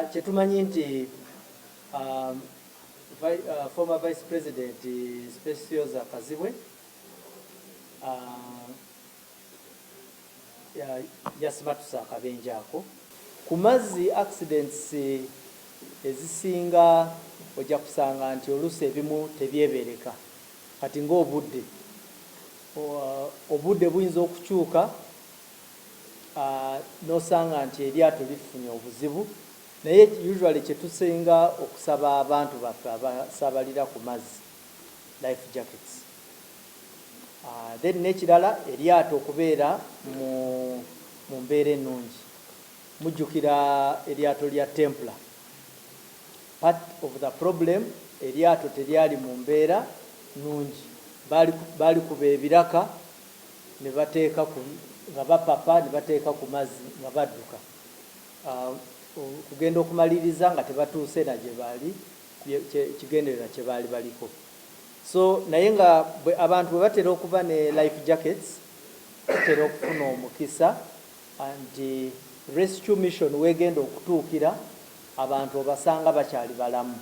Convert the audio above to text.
Kyetumanyi nti former Vice President Specioza Kazibwe yasimatuse akabenje ako ku mazzi. Accidents ezisinga ojja kusanga nti oluusi ebimu tebyebereka. Kati ng'obudde, obudde buyinza okukyuka n'osanga nti eryato lifunye obuzibu. Naye usually kyetusinga okusaba abantu baffe abasabalira ku mazzi, life jackets. Then n'ekirala, eryato okubeera mu mbeera ennungi. Mujjukira eryato lya Templar, part of the problem, eryato teryali mu mbeera nnungi. Baali kuba ebiraka ne bateeka nga bapapa ne bateeka ku mazzi nga badduka, kugenda okumaliriza nga tebatuuse na gye baali kigendererwa kye baali baliko. So naye nga abantu bwe batera okuba ne life jackets, tutera okufuna omukisa nti rescue mission wegenda okutuukira, abantu obasanga bakyali balamu.